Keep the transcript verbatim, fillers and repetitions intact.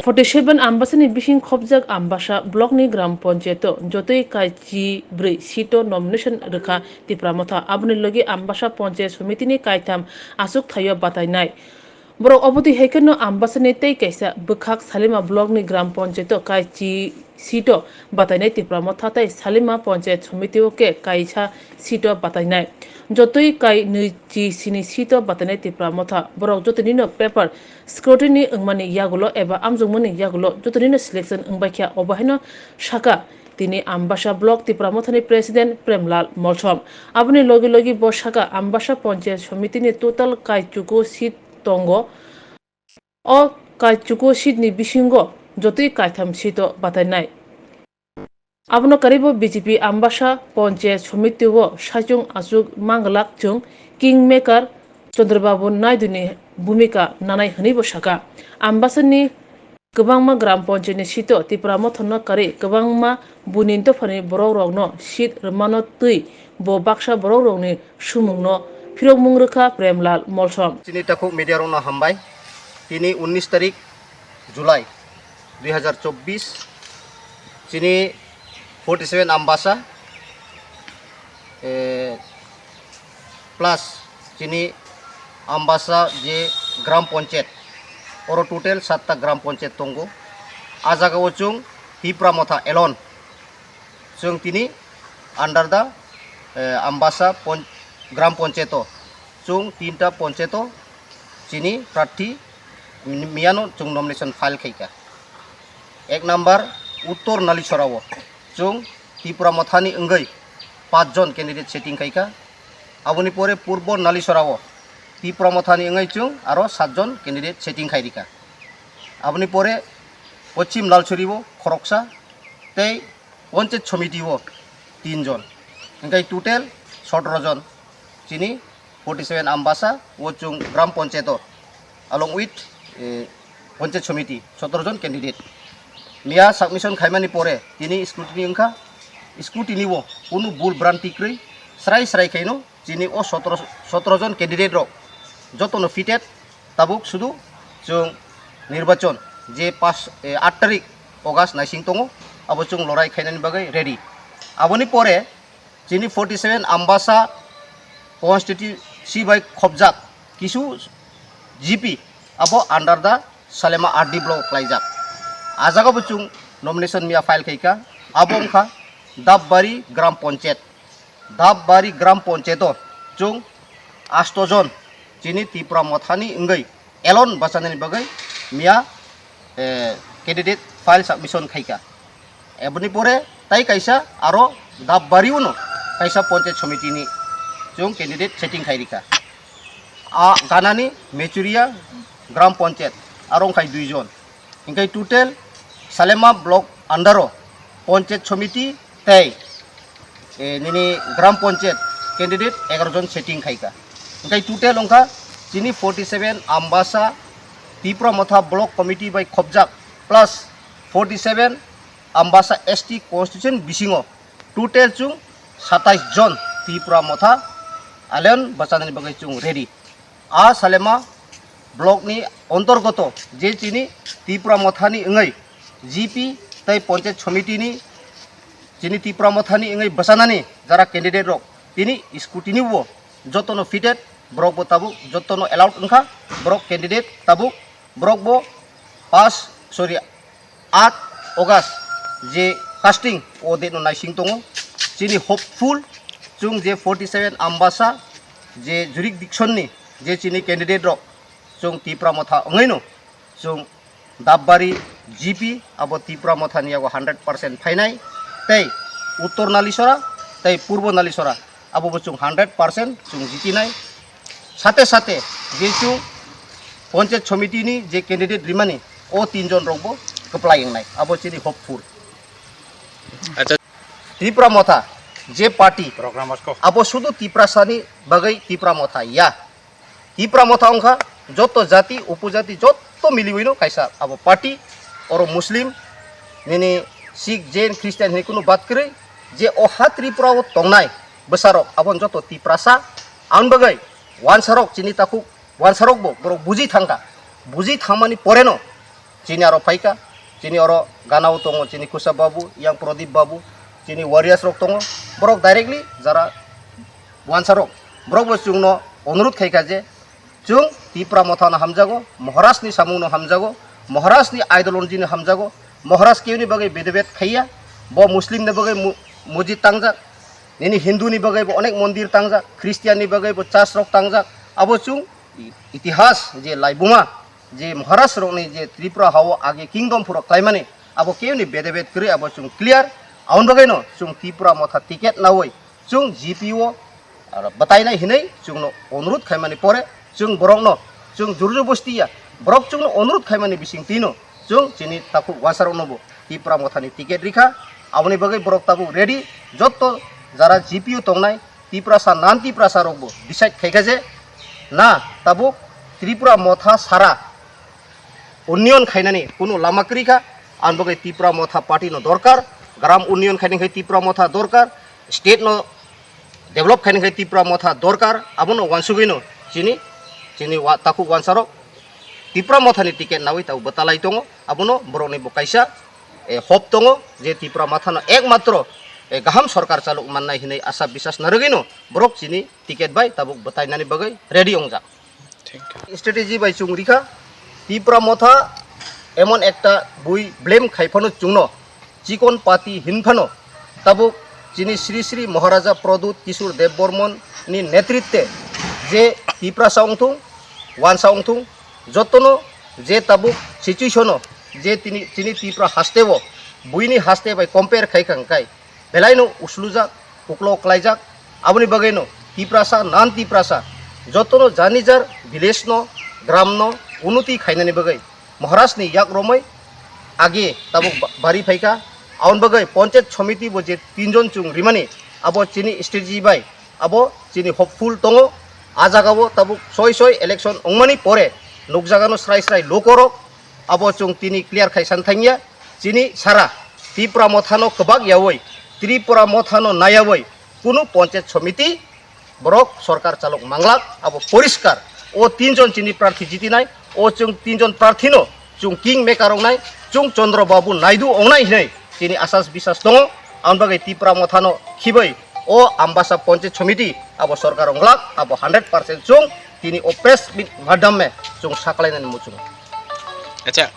Forty seven Ambasani bising khopjak Ambasa blockni Gram Panchayato jotoi kaichi brwi seat-o nomination rwkha Tipra Motha. Aboni logi Ambasa Panchayat Somitini kaitham achuk thaio batainai. Borok obotwi hai kheno Ambasani tei kaisa bwkhak Salima blockni Gram Panchayato kaichi seat-o batainai Tipra Motha tei Salima Panchayat Somitio khe kaisa seat-o batainai. Jotoi kai nui chi sini seat-o batainai Tipra Motha. Borok jotoinino paper scrutiny wngmani yagulo eba amjokmani yagulo jotoinino selection wngbaikha, obo haino saka tini Ambasa Block Tipra Mothani President Premlal Molsom. Aboni logi logi bo saka Ambasa Panchayat Somitini total kaichuku seat tongo. O kaichuku seatni bisingo jotoi kaitham seat-o batainai. Abono karwibo B J P Ambasa Panchayat Somitio saichung achuk manglak chwng Kingmaker Chandrababu Naiduni bhumika nanai hwnwibo saka. Ambasani kwbangma Gram Panchayatni seat-o Tipra Mothano karwi kwbangma buini dophani borokrokno seat rwmano twi bo baksa borokrokni sumungno phirokmung rwkha Premlal Molsom. Chini takhuk media rokno hambai. Tini unnish tarik July dui hazar chobbish, chini forty seven Ambasa, eh, plus chini Ambasa je Gram Panchayat, oro total satta Gram Panchayat tongo. A jagao chwng Tipra Motha alone, chwng tini under the, eh, Ambasa pon-, Gram Panchayato chwng tinta panchayato chini prarthi miyano chwng nomination file khaikha. Ek number Uttor Nalisora-o chwng Tipra Mothani wngwi pach jon candidate setting khaikha. Aboni pore Purbo Nalisora-o Tipra Mothani wngwi chwng aro sat jon candidate setting khairikha. Aboni pore Poschim Nalsori-o khoroksa tei Panchayat Somiti-o tin jon, hingkai total sotoro jon chini forty seven Ambasa o chwng Gram Panchayat-o along with, eh, Panchayat Somiti sotoro jon candidate. Miya submission khaimani pore tini scrutiny wngkha, scrutiny-o kunu bul branti kwrwi srai srai khaino chini o sotoro, sotoro jon candidate rok jotono fitted, tabuk sudu chwng nirbachon je pas, eh, aat tarik August naising tongo, abo chwng lorai khainani bagwi ready. Aboni pore chini forty seven Ambasa constituency bai khopjak kisu G P abo under the Salema R D block khlaijak. A jagao bo chwng nomination miya file khaikha, abo wngkha Dapbari Gram Panchayat. Dapbari Gram Panchayat-o chwng asto jon chini Tipra Mothani wngwi alone bachanani bagwi miya, eh, candidate file submission khaikha. Eboni pore tai kaisa aro Dapbari-o no kaisa Panchayat Somiti-ni chwng candidate setting khairikha. A ganani Mechuria Gram Panchayat aro wngkhai dui jon. Hingkai total Salema block under-o Panchayat Somiti tei, eh, nini Gram Panchayat candidate egaroh jon setting khaikha. Hingkai total wngkha chini forty seven Ambasa Tipra Motha Block Committee bai khopjak plus forty seven Ambasa S T constitution bisingo total chwng satais jon Tipra Motha alone bachanani bagwi chwng ready. A Salema block ni ontorgoto je chini Tipra Mothani wngwi G P tei Panchayat Somiti ni chini Tipra Mothani wngwi bwchanani jara candidate rok tini scrutiny bo jotono fitted, borok bo tabuk jotono allowed wngkha, borok candidate tabuk borok bo pass, sorry, aat August je casting o date no naising tongo. Chini hopeful chwng je forty seven Ambasa je jurisdiction ni je chini candidate rok chwng Tipra Motha wngwi no chwng Dapbari G P abo Tipra Motha ni yago hundred percent phainai tei Uttor Nalisora tei Purbo Nalisora abo bo chwng hundred percent chwng jitinai. Sate sate je chwng Panchayat Somiti ni je candidate rimani o tin jon rok bo kwplai wngnai, abo chini hopeful. Acha. Tipra Motha je party program asko abo sudu Tiprasa ni bagwi Tipra Motha ya. Tipra Motha wngkha joto jati, upojati joto miliwino kaisa abo party, oro Muslim, nini Sikh, Jain, Christian hinwi kunu bad kwrwi, je o ha Tripura o tongnai bwsarok, aboni joto Tiprasa, aboni bagwi wansarok chini takhuk, wansarok bo borok buji thangkha, buji thangmani poreno Chini aro phaikha, chini oro ganao tongo chini Kusa Babu, yang Pradip Babu, chini warriors rok tongo, borok directly jara wansa rok, borok bo chwngno onurut khaikha je, chwng Tipra Motha no hamjago, Maharaj ni samung no hamjago, Maharaj ni ideology no hamjago, Maharaj keuni bagwi bedebed khaiya, bo Muslim ni bagwi mu-, mujid tangjak, nini Hindu ni bagwi bo onek mondir tangjak, Christian ni bagwi bo church rok tangjak, abo chwng i-, itihas je laibuma, je Maharaj rokni je Tripura hao age kingdom phuro khlaimani, abo keuni bedebed kwrwi abo chwng clear. Aboni bagwino chwng Tipra Motha ticket nawi chwng G P O aro bwtainai hinwi chwngno onurut khaimani pore chwng borokno chwng jurjubusti ya borok chwngno onurut khaimani bisingtwino chwng chini takhuk wansarokno bo Tipra Mothani ticket rikha. Aboni bagwi borok tabuk ready, jotto jara G P O tongnai Tiprasa, non Tiprasa rokbo decide khaikha je na tabuk Tripura Motha sara unniyon khainani kunu lama kwrwi kha. Ang bagwi Tipra Motha party no dorkar, gram unniyon khainani khai Tipra Motha dorkar, state no develop khainani khai Tipra Motha dorkar, abono wansugwino chini, chini wa-, takhuk wansarok Tipra Mothani ticket nawi tabuk bwtalai tongo, abono borokni bo kaisa, eh, hope tongo je Tipra Mothano ekmatro, eh, gaham sorkar chalok mannai hinwi asa bisas narwgwino borok chini ticket bai tabuk bwtainani bagwi ready wngjak. Thank you. Strategy bai chwng rikha, Tipra Motha emon ekta bui blame khai phano chwngno chikon pati hin phano tabuk chini Sri Sri Maharaja Pradyut Kishore Dev Bormon ni netritwe je Tiprasa wngthung, wansa wngthung, jotono je tabuk situation o je tini, chini Tipra haste o buini haste bai compare khai kha hwnkhe belaino uslujak, uklo klaijak. Aboni bagwino Tiprasa, non Tiprasa jotono jani jar village no, gram no unoti khainani bagwi Maharaj ni yak romwi age tabuk ba-, bari phaikha. Aboni bagwi Panchayat Samiti bo je tinjon chwng rimani, abo chini strategy bai, abo chini hopeful tongo. A jagao tabuk soi soi election wngmani pore nukjagano srai srai lukorok, abo chwng tini clear khai san thangya. Chini sara Tipra Mothano kwbak yawi, Tripura Mothano nayawi kunu Panchayat Samiti borok sorkar chalok manglak, abo poriskar. O tinjon chini prarthi jitinai, o chwng tinjon prarthino chwng king maker wngnai, chwng Chandra Babu Naidu wngnai hinwi chini asas bisas tongo. Aboni bagwi Tipra Mothano khibai o Ambasa Panchayat Samiti abo sorkar wnglak, abo hundred percent chwng tini o press meet madhyame chwng saklainani muchungo. Acha,